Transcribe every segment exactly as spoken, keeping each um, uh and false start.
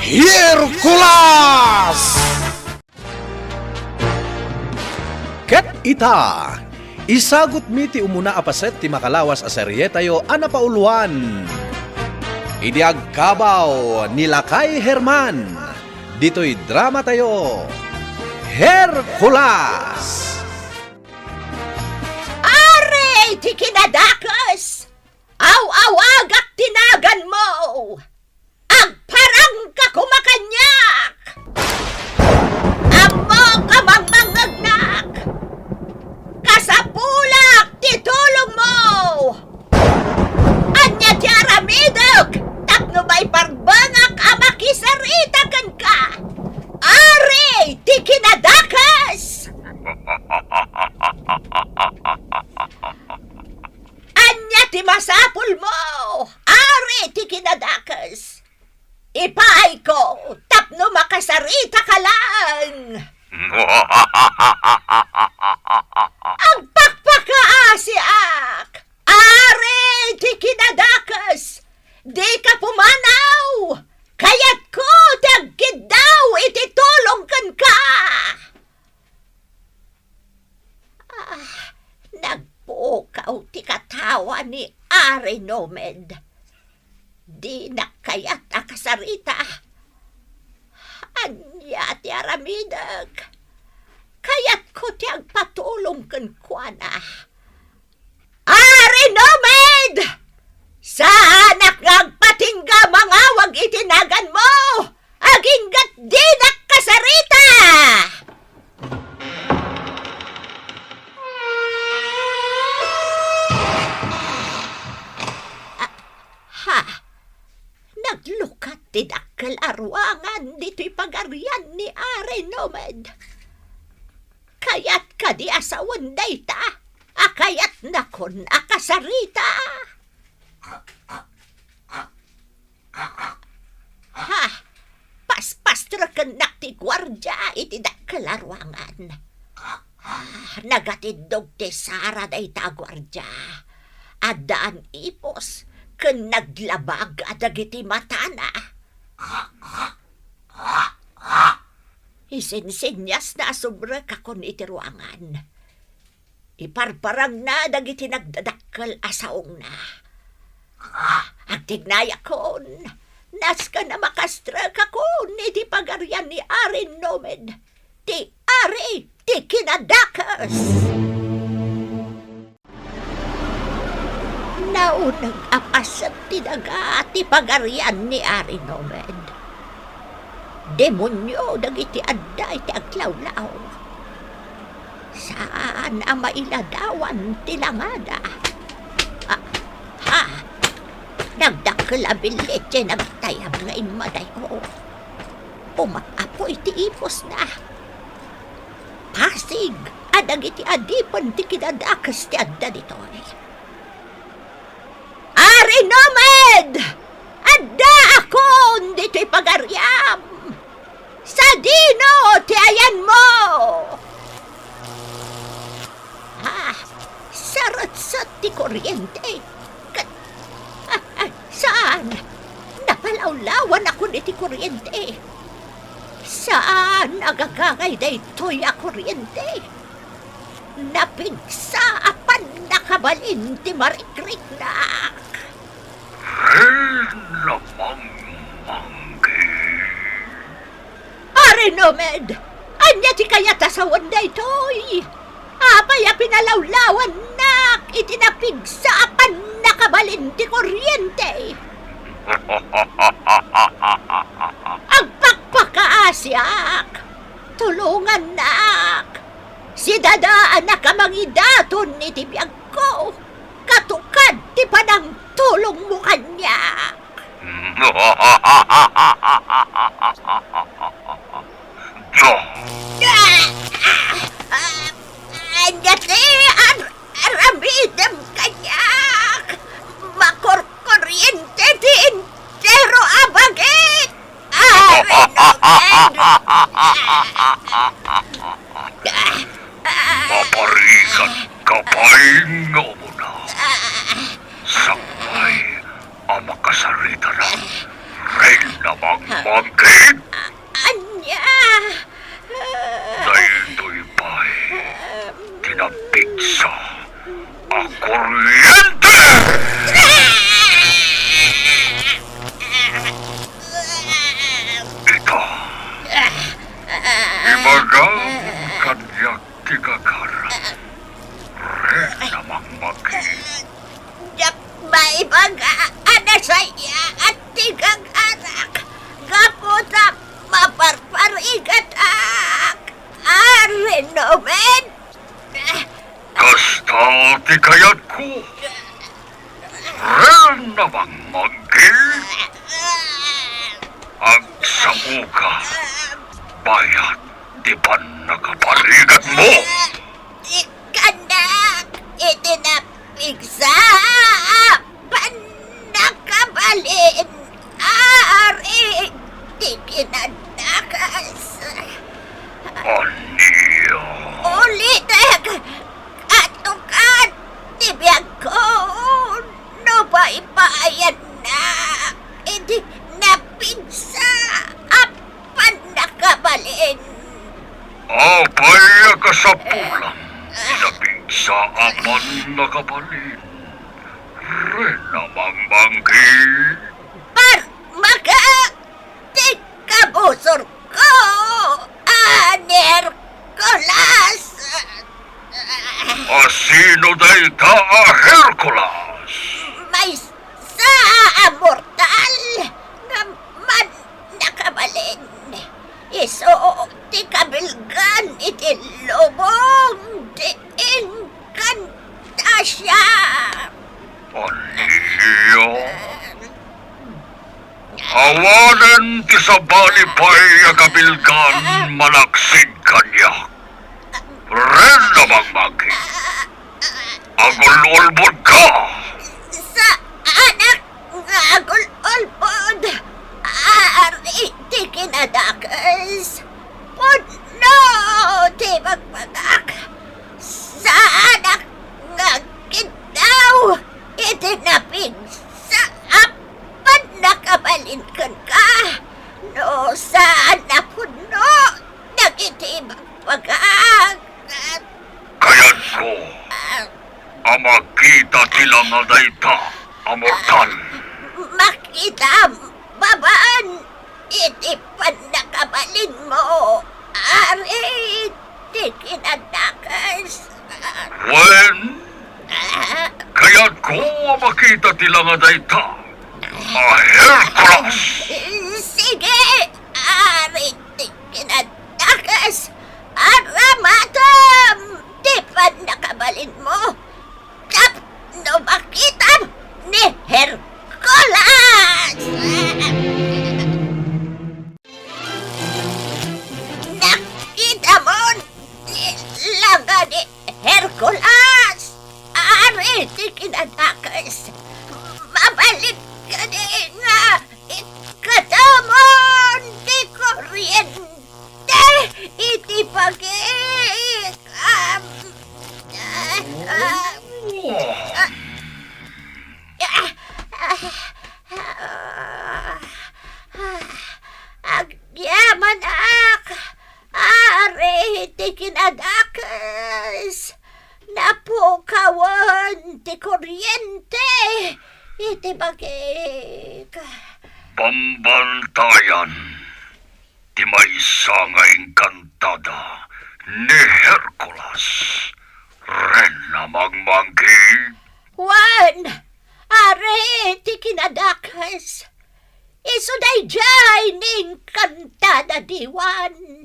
Hercules! Ket ita, isagutmi ti umuna a paset ti makalawas a serietayo a napauluan idi agkabaw ni Lakay Herman. Ditoy dramatayo, Hercules! Ari ti kinadakes! Aw-awagak ti naganmo! Agparangka koma kaniak! Ammok a mangmangngegnak! Kasapulak ti tulongmo! Ania ti aramidek tapno maiparbengak a makisarita kenka? Ari ti kinadakes! Ania ti masapulmo, ari ti kinadakes? Ipaayko tapno makasarita ka laeng. Agpakpakaasiak, ari ti kinadakes. Dika pumanaw. Kayatko ti agkiddaw iti tulong kenka. Ah, nagpukaw ti katawa ni Ari Nomed. Dinak kayat a kasarita. Ania ti aramidek? Kayatko ti agpatulong kenkuana. Ari Nomed! Saanak nga agpatingga mangawag iti naganmo! Agingga't dinak kasarita! Ah, ha? Naglukat ti dakkel a ruangan ditoy pagarian ni Ari Nomed. Kayat kadi a sawen dayta a kayatnakon a kasarita? Ha? Paspastrekennak ti guardia iti dakkel a ruangan. Ah, nagatiddog ti sara dayta a guardia. Addaan ipos ken naglabag a dagiti matana. Isinsinyasna a subrekakon iti ruangan. Iparparangna dagiti nagdadakkel a saongna. Agtignayakon, nasken a makastrekakon iti pagarian ni Ari Nomed, ti ari ti kinadakes. Nauneg a paset ti daga ti pagarian ni Ari Nomed. Demonio dagiti adda iti aglawlaw. Saan a mailadawan ti langada. Ah, ha! Nagdakkel a billit ti nagtayab nga immadayo. Umap-apuy ti ipusna. Pasig a dagiti adipen ti kinadakes ti adda ditoy. Ari Nomed! Addaakon ditoy pagariam! Sadino ti ayanmo? Ah, saretset ti koriente. Ket, ah, ah, saan? Napalawlawanakon iti koriente. Saan a gagangay daytoy a koriente. Napigsa a pannakabalin ti marikriknak. Reyna Mangmanggi. Ari Nomed, ania ti kayat a sawen daytoy? Apay a pinalawlawannak iti napigsa a pannakabalin ti koriente? Agpakpakaasiak! Tulongannak! Sidadaanak a mangidaton iti biagko, katukad ti panangtulongmo kaniak. Ania ti ar-, aramidem kaniak? Makorkoriente ti entero a bagik! Ari Nomed! Maparigat ka pay nga umuna. Sakbay a makasarita na, Reyna Namangmangkit! Ania? Daytoy pay ti napigsa a kuryente! Ita, ibagam kaniak ti gagarak. Reyna Mangmangkit. Diak maibaga a nasayaat ti gagarak gapu ta maparparigatak a rinumit. Kasta ti kayatko, Reyna Mangmangkit. Agsapuka bayat ti pannakaparigatmo. Ikkannak iti napigsa a pannakabalin, Ari ti kinadakes. Ania? Ulitek, katukan ti biagko no paipayannak iti napigsa a pannakabalin. Apay a kasapulam ti napigsa a pannakabalin, Reyna Mangmangkit? Parmakak ti kabusorko a ni Hercules. A sino dayta a Hercules? Maysa a mortal nga man nakabalin. Isu ti kabilgan iti lubong ti Encantasia. Ania? Awanen ti sabali pay a kabilgan malaksid kaniak. Reyna Mangmangkit. Agul-ulbodka! Saanak nga agul-ulbod, Ari ti kinadakes. Pudno ti bagbagak. Saanak nga agkiddaw iti napigsa a pannakabalin kenka. No saan a pudno dagiti bagbagak. Kayatko a makita ti langa dayta a mortal. Makitam babaen iti pannakabalinmo, Ari ti kinadakes. Wen, kayatko a makita ti langa dayta a Hercules. Sige, Ari ti kinadakes. Aramatem ti pannakabalinmo tapno makitam ni Hercules! Nakitamon ti langa ni Hercules, Ari ti kinadakes. Mabalin kadi nga ikkatamon ti kuryente iti bagik. Am, ah, ah, ah, ah, ah, agyamanak, Ari ti kinadakes. Napukawen ti kuryente iti bagik. Bambantayan ti maysa nga engkantada ni Hercules, Reyna Mangmangkit. Wen, Ari ti kinadakes. Isu daydiay ni engkantada diwan.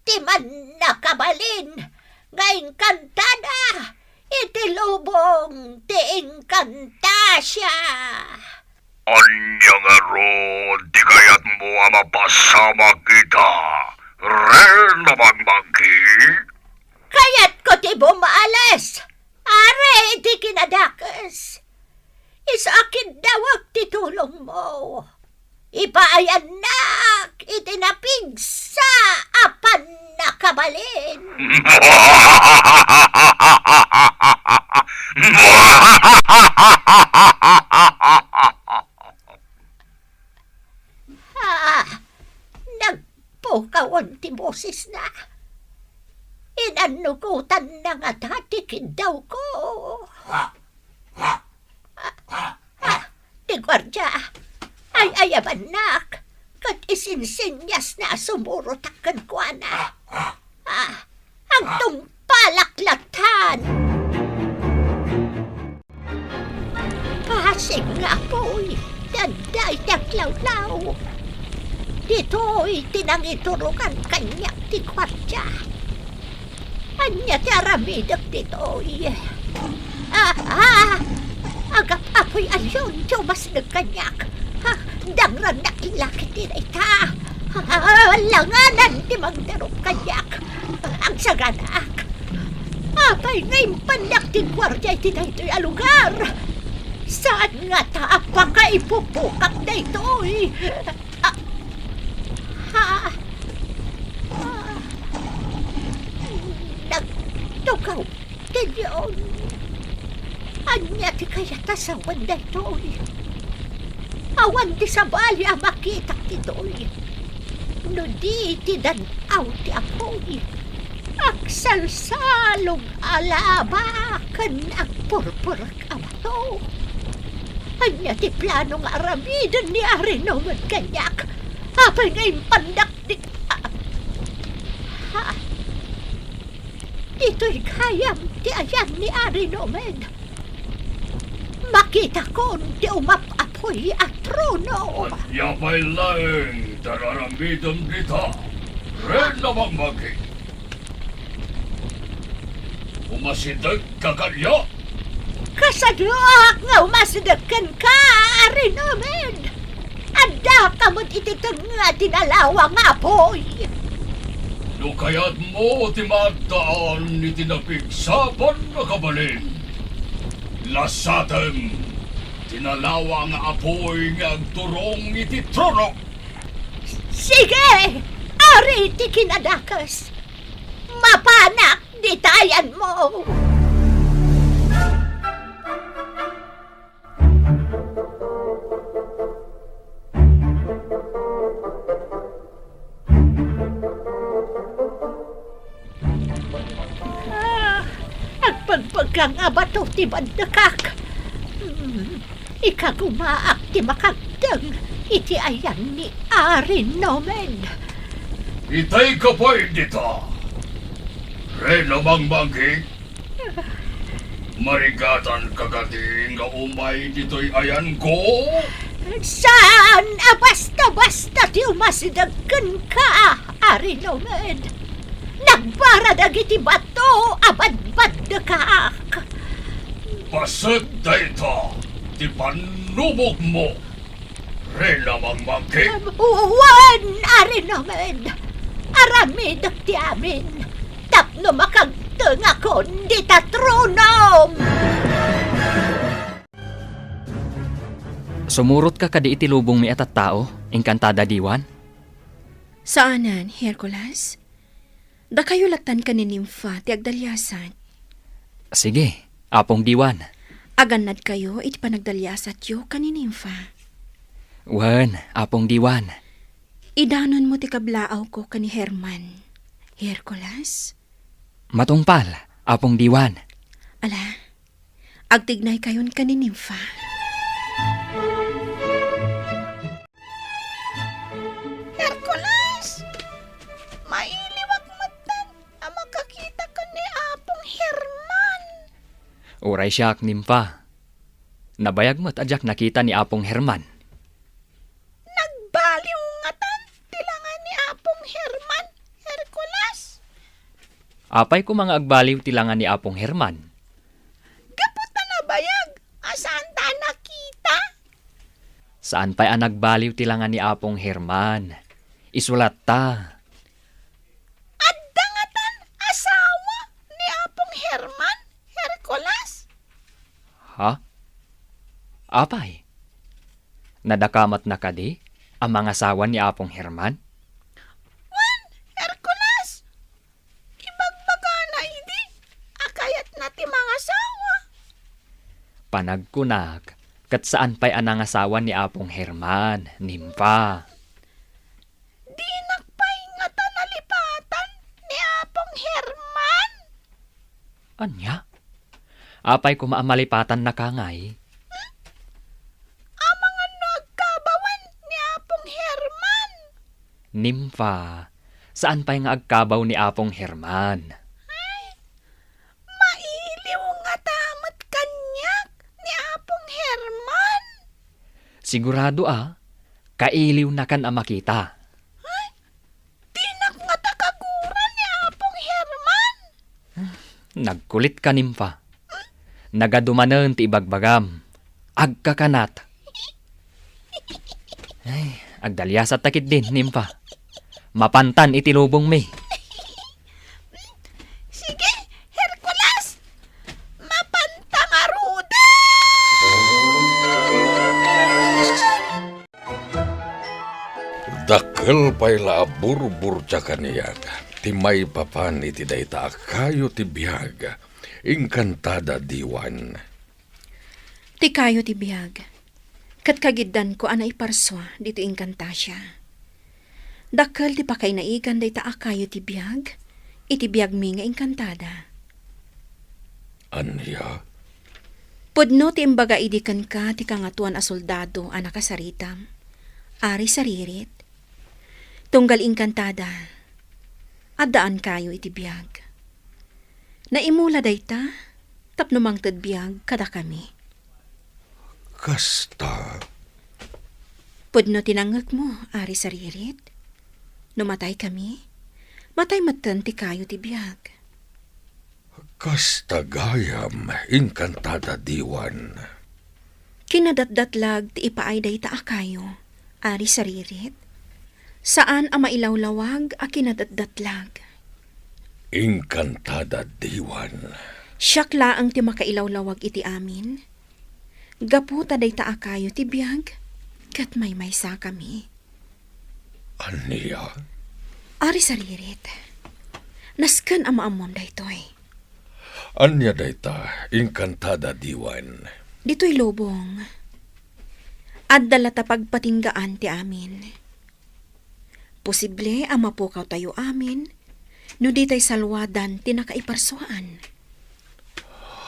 Ti mannakabalin nga engkantada iti lubong ti Encantasia. Ania ngarud ti kayatmo a mapasamak ita, Reyna Mangmangkit? Kayatko ti bumales, Ari ti kinadakes. Isu a kiddawek ti tulongmo. Ipaayannak iti napigsa a pannakabalin. Pukawen ti bosesna. Inannugotanna ngata ti kiddawko. Ah, ah, ti guardia, ay-ayabannak, ket isinsenyasna a sumurotak kenkuana. Ah, agtungpalak latan. Pasig nga apuy ti adda iti aglawlaw. Ditoy ti nangiturongan kaniak ti guardia. Ania ti aramidek ditoy? Ah, ah! Agap-apoy a leon ti umasneg kaniak. Ah, dangrannak la ketdi dayta. Ah, langanan ti mangdarup kaniak. Agsaganak. Apay nga impannak ti guardia iti daytoy a lugar? Saan ngata a pakaipupokak daytoy? Ah, ah, ah. Nagtugaw ti leon. Ania ti kayat a sawen daytoy? Awan ti sabali a makitak ditoy. No di ti dan-aw ti apuy, agsalsalog a laba ken agpurpurek a bato. Ania ti plano nga aramiden ni Ari Nomed kaniak? Apay nga impannak di, ah, ha? Ditoy gayam ti ayan ni Ari Nomed. Makitakon ti umap-apoy a trono. Ania pay laeng ti aramidem dita, Reyna Bangmangki? Umasidegka kaniak? Kasaduak nga umasideg kenka, Ari Nomed. Addaka met iti tengnga ti nalawa nga apuy. No kayatmo ti maaddaan iti napigsapan a kabalin, lasatem ti nalawa nga apuy nga agturong iti tronok. Sige, Ari ti kinadakes. Mapanak dita ayanmo. Ah, agpagpagang a bato ti bandekak. Hmm, ikagumaak ti makagdeng iti ayan ni Ari Nomed. Itay ka pay dita, Reyna Bangmangki. Marigatanka kadi nga umay ditoy ayanko? Saan a basta-basta ti umasideg kenka, Ari Nomed. Nagbara dagiti bato a badbaddekak. Paset dayta ti pannubokmo. Reyna Bangmangki? Wen, Ari Nomed. Aramidek ti amin tapno makagtengakon dita tronom. Sumurotka kadi iti lubongmi a tattao, Encantada Diwan? Saanen, Hercules. Dakayo lattan ken ni Nympha ti agdaliasat. Sige, Apong Diwan. Agannadkayo iti panagdaliasatyo ken ni Nympha. Wen, Apong Diwan. Idanonmo ti kablaawko ken ni Herman. Hercules? Matungpal, Apong Diwan. Ala, agtignaykayon ken ni Nympha. Hercules! Mailiwak metten a makakita ken ni Apong Herman. Uray siak, Nympha. Nabayag met a diak nakita ni Apong Herman. Nagbaliw ngatan ti langa ni Apong Herman, Hercules. Apay koma nga agbaliw ti langa ni Apong Herman? Gapu ta nabayag a saanta a nakita. Saan pay a nagbaliw ti langa ni Apong Herman. Isu latta. Adda ngatan asawa ni Apong Herman, Hercules? Ha? Apay? Nadakamatna kadi a mangasawa ni Apong Herman? Wen, Hercules! Ibagbagana idi a kayatna ti mangasawa. Panagkunak, ket saan pay a nangasawa ni Apong Herman, Nympha. Dinak pay nga Ania? Apay koma a malipatannaka ngay? Amangan no agkabawen ni Apong Herman? Nimfa, saan pay nga agkabaw ni Apong Herman? Ay, mailiw ngata met kaniak ni Apong Herman. Sigurado a, kailiwnakan a makita. Ay, dinak ngata kagura ni Apong Herman. Nagkulitka, Nimfa. Nagadu manen ti ibagbagam. Agkakanat. Ay, agdaliasatta ketdin, Nimfa. Mapantan iti lubongmi. Sige, Hercules! Mapanta ngaruden! Dakkel pay la a burburtia kaniak ti maipapan iti dayta a kayo ti biag, Encantada Diwan. Ti kayo ti biag, ket kagiddanko a naiparsua ditoy Encantasia. Dakkel ti pakainaigan dayta a kayo ti biag iti biagmi nga Encantada. Ania? Pudno ti imbaga idi kenka ti Kangatoan a Soldado a nakasaritam, Ari Saririt. Tunggal Encantada, addaan kayo iti biag. Naimula dayta tapno mangted biag kadakami. Kasta? Pudno ti nangngegmo, Ari Saririt. No mataykami, matay metten ti kayo ti biag. Kasta gayam, Encantada Diwan. Kinadatdatlag ti ipaay dayta a kayo, Ari Saririt. Saan a mailawlawag a kinadatdatlag. Encantada Diwan. Siak laeng ti makailawlawag iti amin. Gapu ta dayta a kayo ti biag, ket maymaysakami. Ania? Ari Saririt, nasken a maammom daytoy. Ania dayta, Encantada Diwan? Ditoy lubong, adda la ta pagpatinggaan ti amin. Posible a mapukawtayo amin no ditay salwadan ti nakaiparsuaan.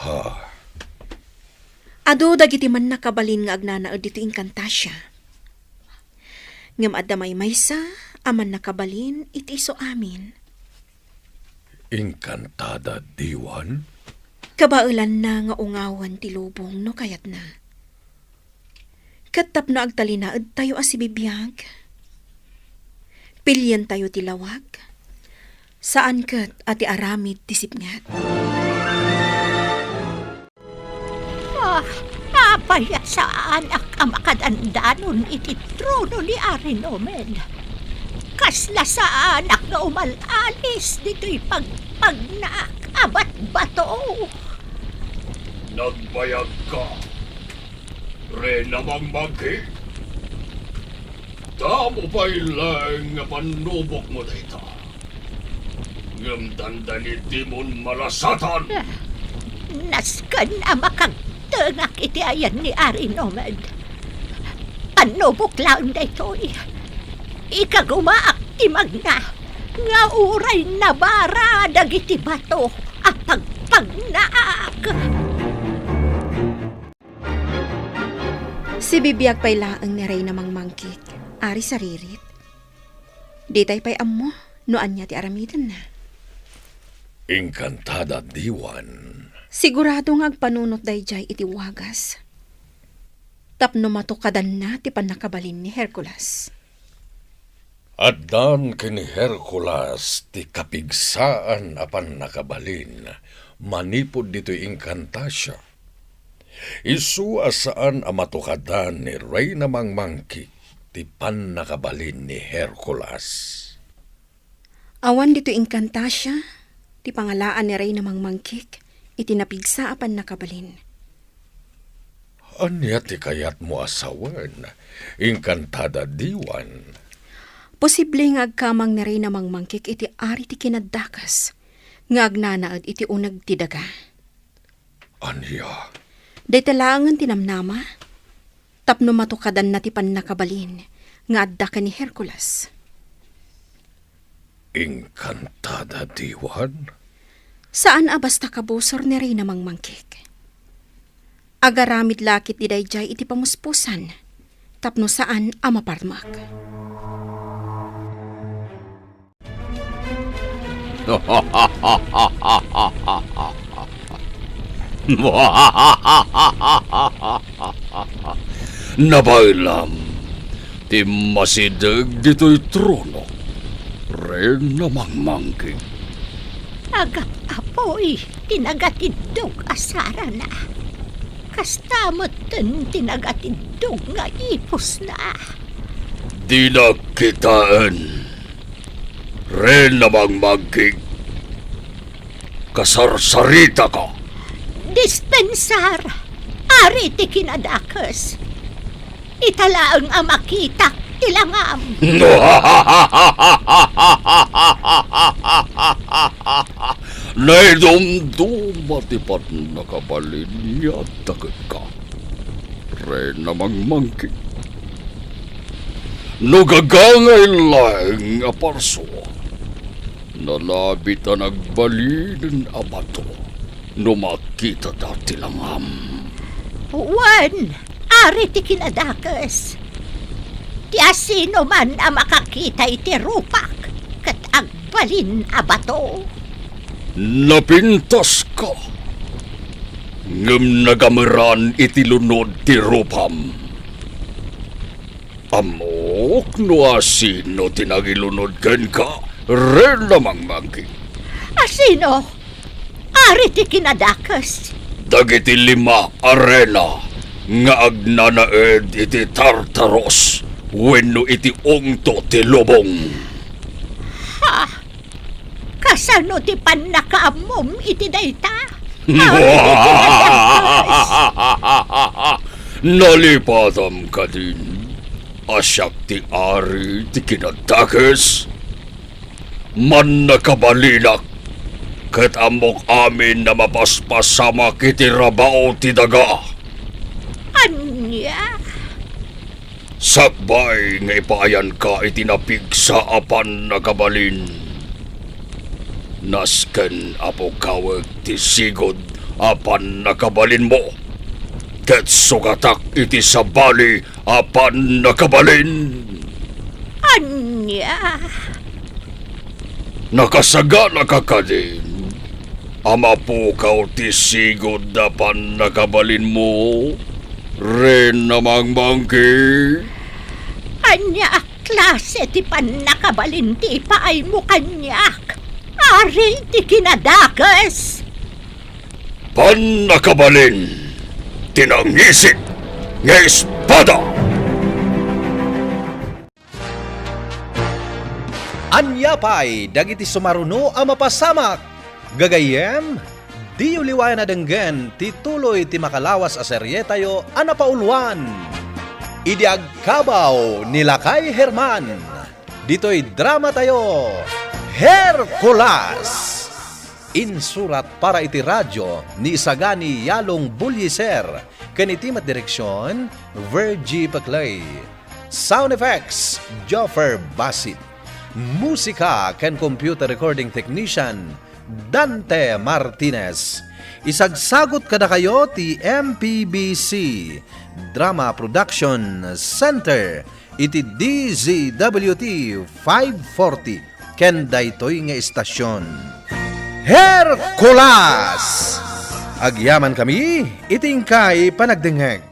Ha? Adu dagiti mannakabalin nga agnanaed ditoy Encantasia. Ngem adda maymaysa a mannakabalin iti isu amin. Encantada Diwan? Kabaelanna nga ungawen ti lubong no kayatna. Ket tapno agtalinaedtayo a sibibiag, pilientayo ti lawag, saan ket a ti aramid ti sipnget. Ah, apay a saanak a makadandanon iti trono ni Ari Nomed? Kasla saanak nga umal-alis ditoy pagpagnaak a batbato. Nagbayagka, Reyna Mangmangkik. Damo pay laeng nga pannubokmo dayta. Ngem dandani dimon malasatan. Nasken a makagtengak iti ayan ni Ari Nomed. Pannubok laeng daytoy. Ikagumaak ti magna nga uray nabara dagiti bato a pagpagnaak. Sibibiag pay laeng ni Reyna Mangmangkik, Ari Saririt. Ditay pay ammo no ania ti aramidenna. Encantada Diwan. Sigurado nga agpanunot daydiay iti wagas tapno matukadanna ti pannakabalin ni Hercules. Addan ken ni Hercules ti kapigsaan a pannakabalin manipud ditoy Encantasia. Isu a saan a matukadan ni Reyna Mangmangkik ti pannakabalin ni Hercules. Awan ditoy Encantasia ti pangalaan ni Reyna Mangmangkik iti napigsa a pannakabalin. Ania ti kayatmo a sawen, Encantada Diwan? Posible nga agkamang ni Reyna Mangmangkik iti ari ti kinadakes nga agnanaed iti uneg ti daga. Ania? Dayta laengen ti namnama tapno matukadanna ti pannakabalin nga adda ken ni Hercules. Encantada Diwan? Saan a basta kabusor ni Reyna Mangmangkik. Agaramid la ketdi daydiay iti pamuspusan tapno saan a maparmek. Nabaelam ti masideg ditoy trono, Reyna Mangmangkik. Agap-apuy ti nagatiddog a sarana. Kasta metten ti nagatiddog nga ipusna. Dinak kitaen, Reyna Mangmangkik. Kasarsaritaka. Dispensar, ari ti kinadakes. Ita laeng a makitak ti langam. Naidumduma ti pannakabalin nga adda kenka, Reyna Mangmangkik. No gagangay laeng a parso, nalabit a nagbalinen a bato no makitada ti langam. Wen, ari ti kinadakes. Ti asinoman a makakita iti rupak ket agbalin a bato. Napintaska, ngem nagameran iti lunod ti rupam. Ammok no asino ti nangilunod kenka, Reyna Mangmangkik. Asino? Ari ti kinadakes. Dagiti lima a reyna nga agnanaed iti Tartaros wenno iti ungto ti lubong. Ha? Kasano ti pannakaammom iti dayta? Ari ti kinadakes. Nalipatam kadin a siak ti ari ti kinadakes? Mannakabalinak, ket ammok amin a mapaspasamak iti rabaw ti daga. Ania? Sakbay nga ipaayanka iti napigsa a pannakabalin. Nasken a pukawek ti sigud a pannakabalinmo, ket sukatak iti sabali a pannakabalin. Ania? Nakasaganaka kadin a mapukaw ti sigud a pannakabalinmo, Reyna Mangmangkik? Ania a klase ti pannakabalin ti ipaaymo kaniak, ari ti kinadakes? Pannakabalin ti nangisig nga espada! Ania pay dagiti sumaruno a mapasamak? Gagayyem, diyo liwayan a denggen ti tuloy ti makalawas a serietayo a napauluan, Idi Agkabaw ni Lakay Herman. Ditoy dramatayo, Hercules. Insurat para iti radio ni Isagani Yalong Bullieser, ken iti met direksion, Virgie Peclay. Sound effects, Joffer Basit. Musika ken computer recording technician, Dante Martinez. Isagsagut kadakayo ti M P B C Drama Production Center iti D Z W T five forty ken daytoy nga istasyon. Hercules! Agyamankami iti inkay panagdengngeg.